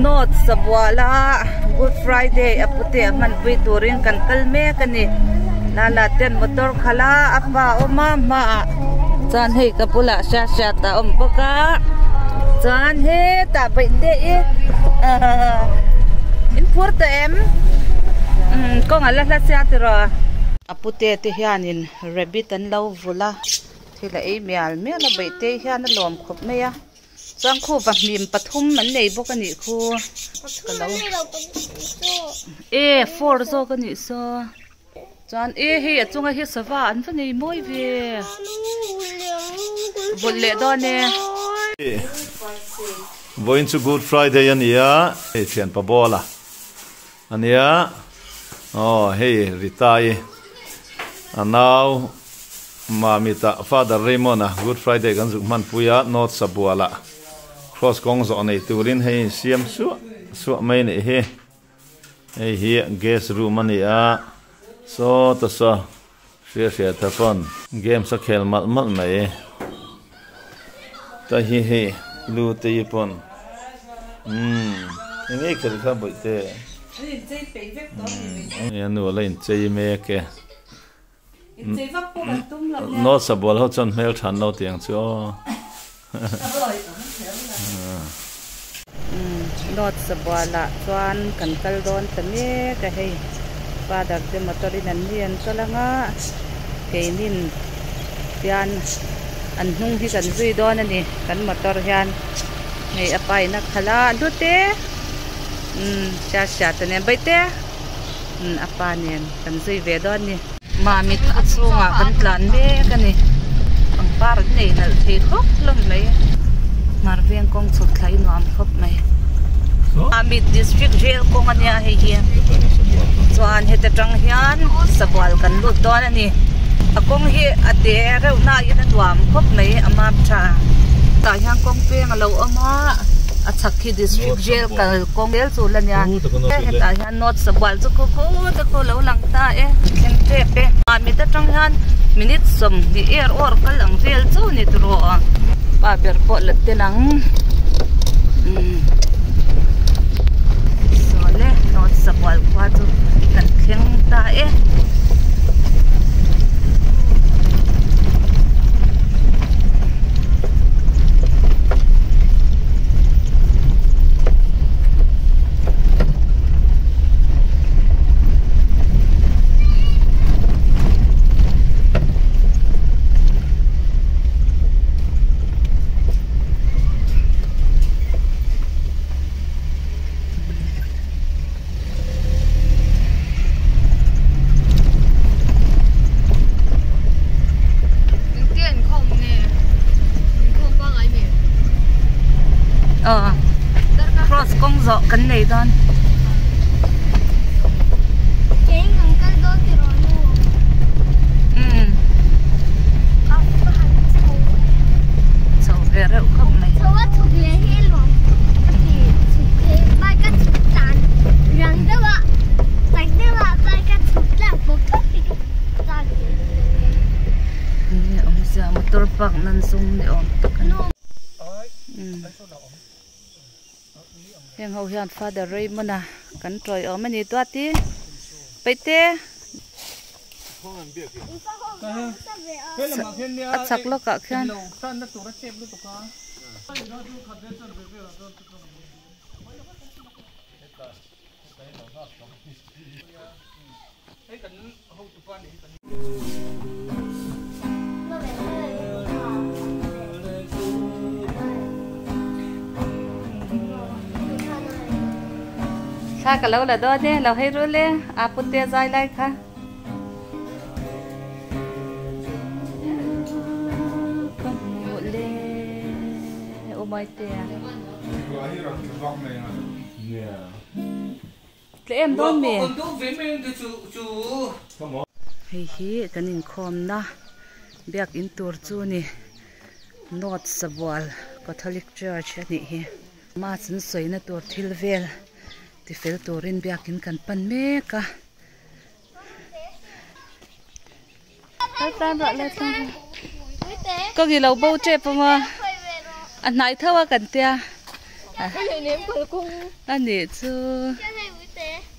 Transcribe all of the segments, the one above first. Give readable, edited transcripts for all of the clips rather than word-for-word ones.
North Sabuala Good Friday a pute a hmanpui turin kan kal mek a ni. Lala ten motor khalh a, a pa a awm a hmaah chuan hei ka bulah hriat hriat a awm bawk a chuan hetah peih te i in phur tawh em? Umm kawng a la hla sia tiraw? A pute te hianin rabbit an lo vulh a thil a ei mial mial a beih te hian a lawm khawp mai a. Chuan khu vahmim pathum an nei bawk a nih khu. Ka lo e four zawk a nih saw. Chuan e hei a chunga hi sava an va nei mawi ve. Vulh leh dawn e. Vawiin chu Good Friday a ni a, hei thianpa Bawla a nia, aw hei Ritai a nau. Mamita Father Raymond-a Good Friday kan zuk hmanpui a, North Sabualah Cross kawng zawh nei turin hei siam suah suah mai a nih hi. Hei hi guest room a ni a, saw ta saw hria hria tha pawn games a khel malh malh mai. Ta hi hei lu te hi pawn umm eng nge khelh kha bawihte? Umm a nu a la inchei mek e. North Sabual ho chuan hmel than lo tih ang chu aw. North Sabual ah chuan kan kal dawn ta mek a hei father te motor in an ni an kal anga keinin hian an hnung hi kan zui dawn a ni kan motor hian hei a pa in a khalh a hlut e umm hriat hriat a nen baihte. A pa nen kan zui ve dawn ni. Mamit a chhungah kan tlan mek a ni. Pangpar an nei nalh thei khawp hlawm mai. Hmar veng kawng chhuk thla i nuam khawp mai. Mamit district jail kawng a nia hei hi. Chuan heta tang hian sabual kan lut dawn a ni. A kawng hi a te reuh nain a nuam khawp mai a map tha. Tah hian kawng peng a lo awm a, a chhak khi district jail kal kawng zel chu la nia. Hetah hian North Sabual chu khaw khaw te khaw lo lang ta e, thleng tep e. Mit atang hian minute 20 er awr kal ang vel chu ni tawh a. Pa ber pawh la tel ang. Umm saw le North Sabual khua chu kan thleng ta e. Cross kawng zawh kan nei dawn. Chho ve reuh khawp mai. Motor park nan zum ni awm tak a ni. Heng ho hian Father Raymond-a kan tawi awm a ni tuati Paihte a chhak lawkah khian. Thla ka lo la dawn e, lo hei rul e, a pute zai lai kha. Ka hmuh le, u Mawitea. Tle em dawn mi? Hei hi kan inkhawmna biakin tur chu ni North Sabual Catholic Church a nih hi. Mass an sawina tur thil vel tifel turin biakin kan pan mek a. Ka ngi lo bo tep ang a, a hnai tho a kan tia. A nih chu.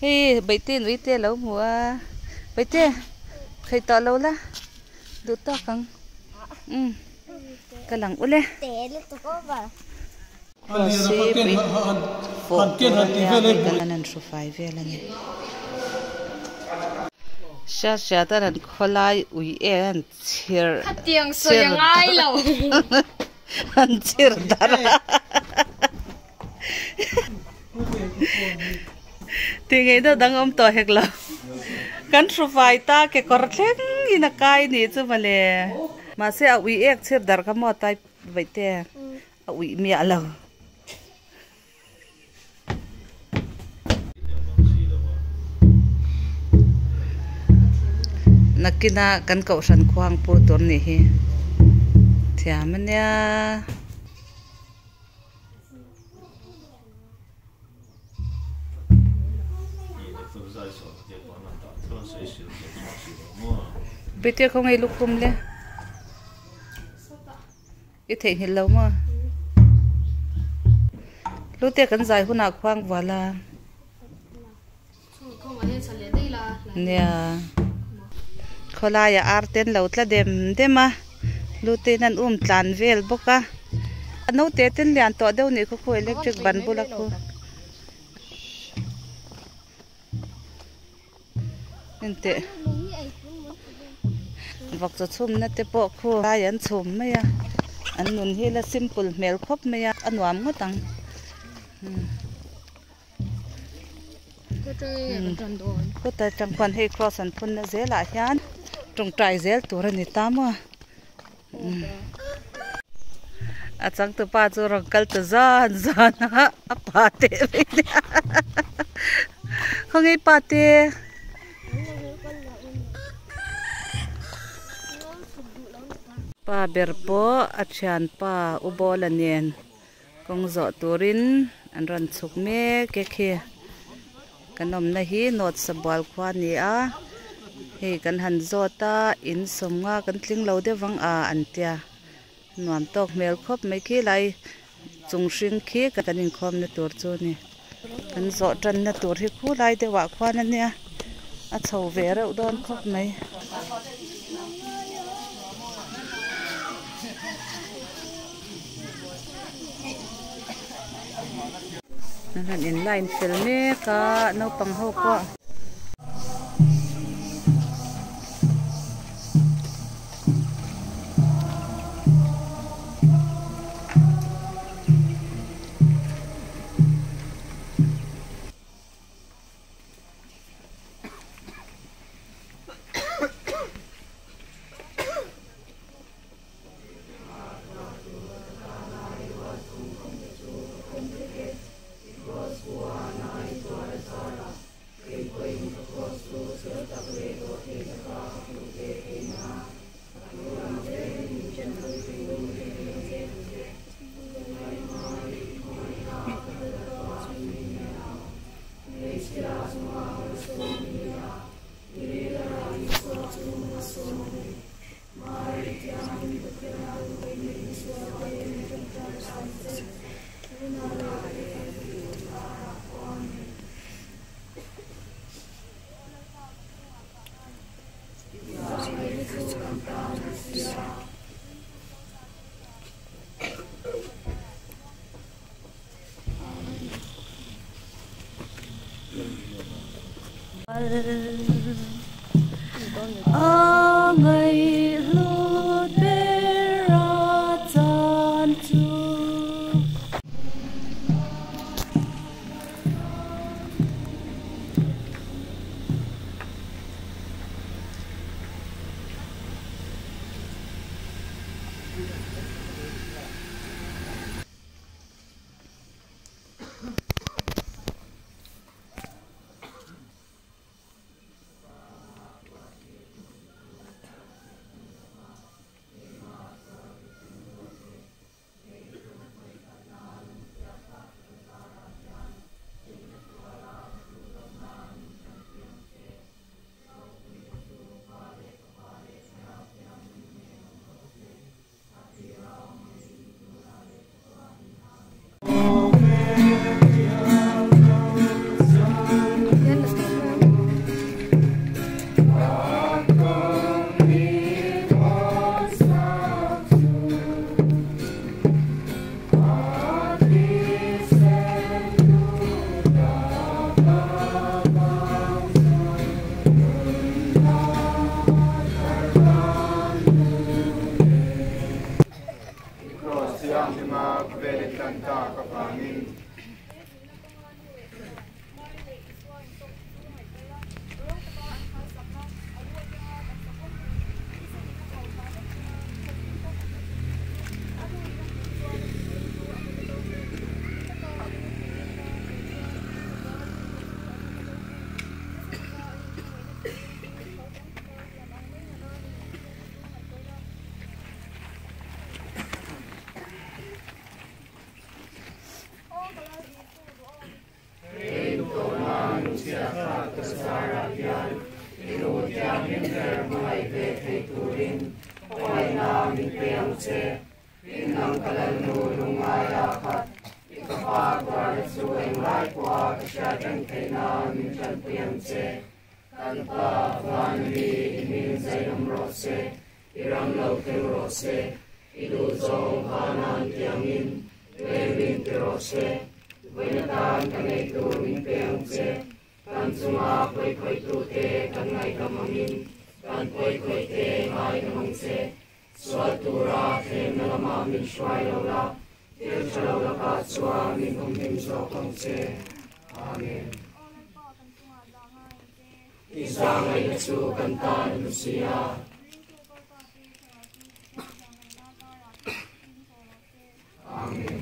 Hei Baihte in uite a lo hmu a. Baihte khaih tawh lo la duh tawk ang. Umm ka lang ule. Cross hi pui fawh tur a nia hei kan an hru fai vel a ni. Hriat hriat a an khawlai ui e an chhir chhir an chhir dar a tih ngaihna dang awm tawh hek lo kan hru fai ta kekawr thleng in a kai nih chu mawle mahse a ui ek chhir dar kha maw tai vaih te. A uih miah lo. Nakina kan kohhran khuang pu tur nih hi thiam a nia. Bete khawngaih lukhum le. I theihnghilh lo maw? Hlute kan zai hunah khuang vual a. Nia. Khawlaiah ar ten lo tla dem dem a. Hlute in an um tlan vel bawk a. A naute ten lian tawh deuh nih khaw khu electric ban bula khu. Enteh vawk chaw chhumna te pawh khu lai an chhum mai a an nun hi la simple hmel khawp mai a a nuam ngawt ang khawta tang khuan hei cross an phun na zelah hian tawngtai zel tur a ni ta maw. A changtupa chu rawn kal ta zan zan a a pa teh mai nia khawnge i pa te pa ber pawh a thianpa u bawla nen kawng zawh turin an rawn chhuk mek e khi. Kan awmna hi North Sabual khua a ni a, hei kan han zawt a, in sawmnga kan tling lo deuh vang a an tia, nuam tawk hmel khawp mai khi lai chung hring khi kan inkhawmna tur chu a ni, kan zawh tanna tur hi khu lai deuh ah khuan a nia, a chho ve reuh dawn khawp mai. An han in line fel mek a naupang ho pawh. A ngaihhlut ber a chan chu. ka zarah hian i Nu Thianghlim ber hmangaih ve thei turin khawngaihna min pe ang che. Tin, nang ka Lalnu lungngaia khat, i fapa tuarna chu englai pawha ka hriat reng theihna min tanpui ang che. Kan Pa, van mi, i hming zaiawm rawh se, i ram lo thleng rawh se, i duhzawng vanan tiangin lei min ti rawh se. Vawiin atan ka nei tur min pe ang che. Kan chunga pawikhawitute kan ngaihdam angin kan pawikhawite ngaidam ang che. Sual tura thlemna lamah min hruai lo la, thil tha lo lakah chuan min humhim zawk ang che. Amen. I zahngaihna chu kan tan a hlu si a. Amen.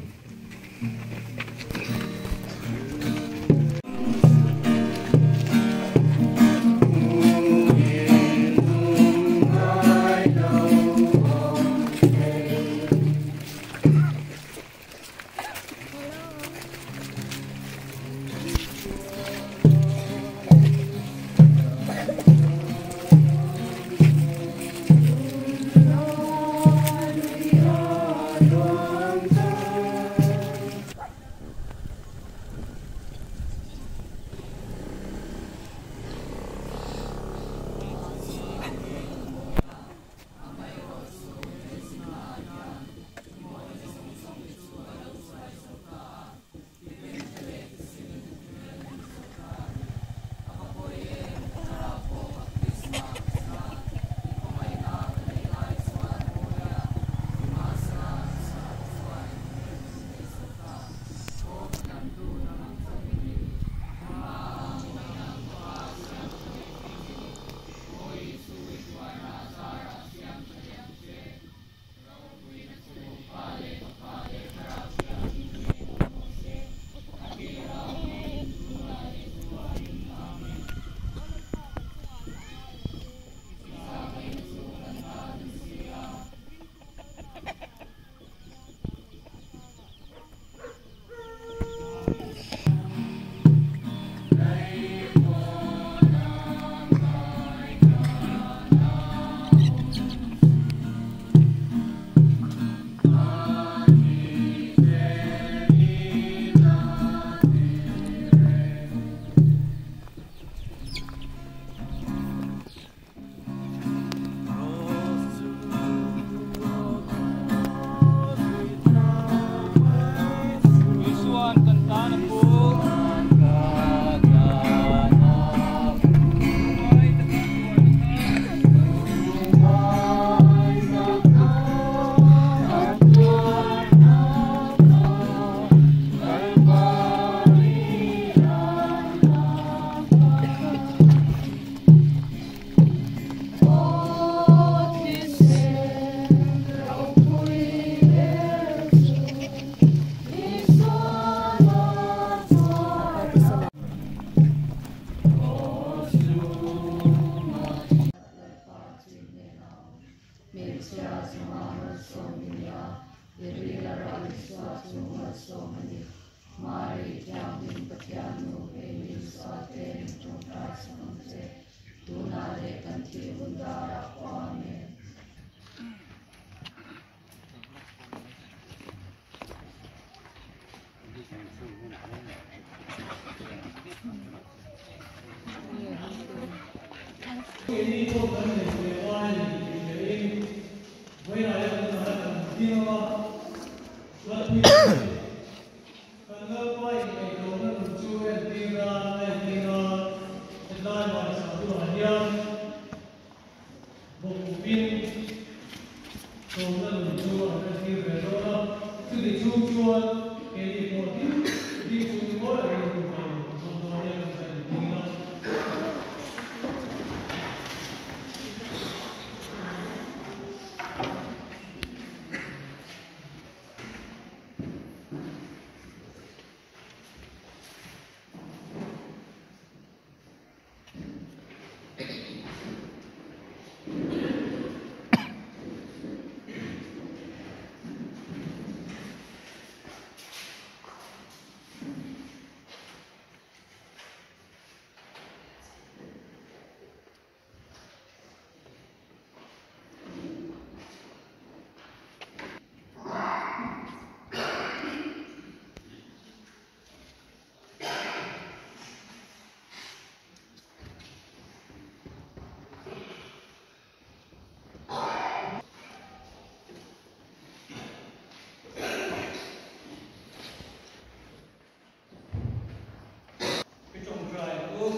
ang u.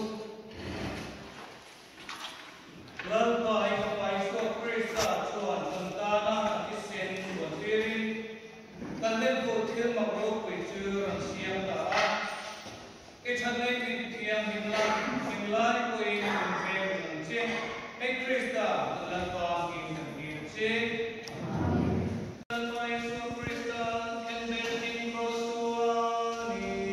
Lalpa i Fapa Isua Krista chuan kan tana a thisen luantirin kan lemtu thil mak ropui chu rawn siam ta a. I thatna i min thianghlim la, englai pawhin min veng reng ang che. Hei Krista kan Lalpa hming kan dil che. Lalpa Isua Krista khenbelhin kraws chuanin.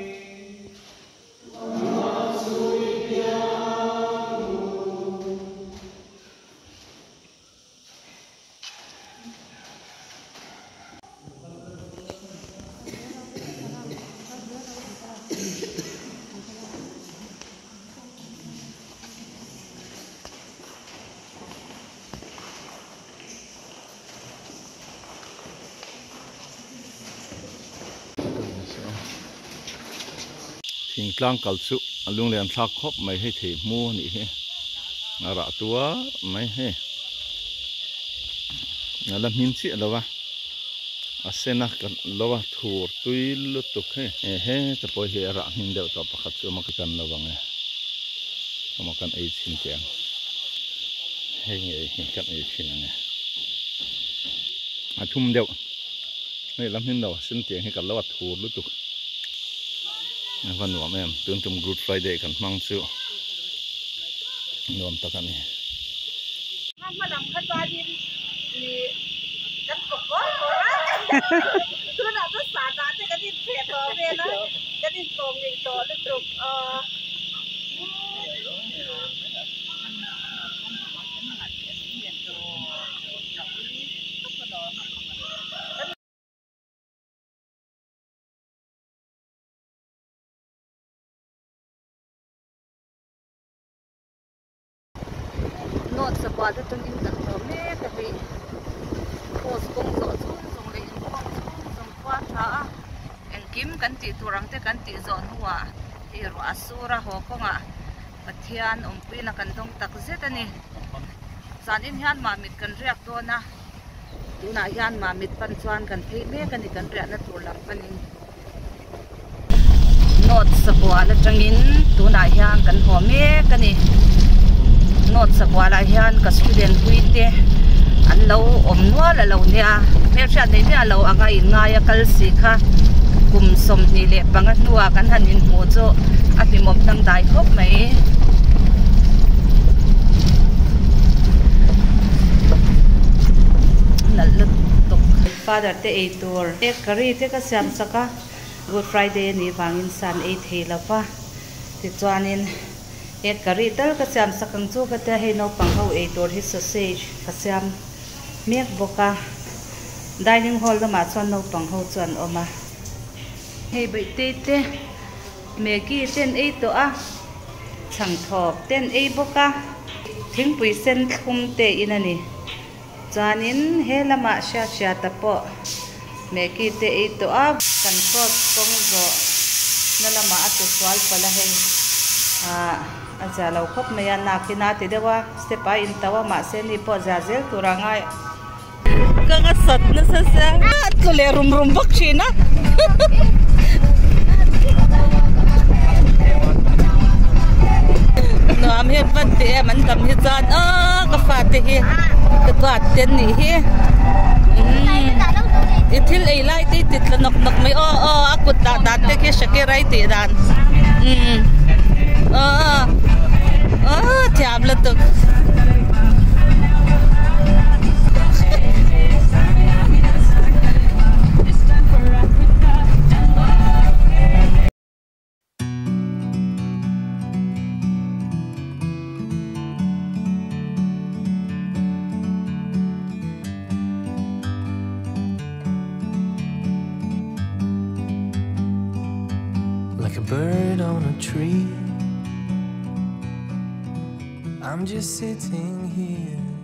Thingtlang kal chu a lunglen thlak khawp mai hei thei hmu a nih hi a rah tuar mai hei a la hmin chiah lo a a sen a kan lo a thur tui lutuk hei e heta pawh hi a rah hmin deuh tawh pakhat chu a awm a ka chan lo ang e awm a kan ei chhin teh ang hei ngei hi kan ei chhin ang e a thum deuh hei la hmin lo a sen tiang hi kan lo a thur lutuk a va nuam em tun tum good friday kan hmang chu nuam tak a ni. Note sabual te tawngin kan haw mek a hei post kawng zawh chhung zawng leh inkhawm chhung zawng khua tha a engkim kan tih tur ang te kan tih zawh hnuah hei ruah a sur a haw kawngah Pathian awmpuina kan dawng tak zet a ni zanin hian mamit kan riak dawn a tunah hian mamit pan chuan kan phei mek a ni kan riahna tur lam panin. North Sabual atangin tunah hian kan haw mek a ni. North Sabual ah hian ka student pui te an lo awm nual a lo nia. Hmelhriat nei miah lo anga inngai a kal si kha kum 25 hnuah kan han inhmuh chu a hlimawm dangdai khawp mai. Nalh lutuk. Father te ei tur egg curry te ka siam sak a. Good Friday a nih vangin sa an ei thei lo va, tichuanin egg curry tal ka siam sak ang chu ka tia, hei naupang ho ei tur hi sausage ka siam mek bawk a, dining hall lamah chuan naupang ho chu an awm a. Hei Baihtei te Maggie te an ei tawh a, chhangthawp te an ei bawk a, thingpui sen thlum te in a ni. Chuanin he lamah hriat hriata pawh Maggie te ei tawh a. Kan cross kawng zawh na lamah a tu sual palh a hei ah a zia lo khawp mai a nakin a ti deuh a step a in tauh a mahse ni pawh zia zel tur a ngai. Ka nga sat nasa sia a tlu leh rum rum bawk thin a. Nuam hi an van ti em an dam hi chuan aw ka fate hi ka duat te an nih hi i thil ei lai te hi ti tla nawk nawk mai aw aw a kut dah dan te khi Shakira i tih dan umm aw aw thiam lutuk. Like a bird on a tree I'm just sitting here.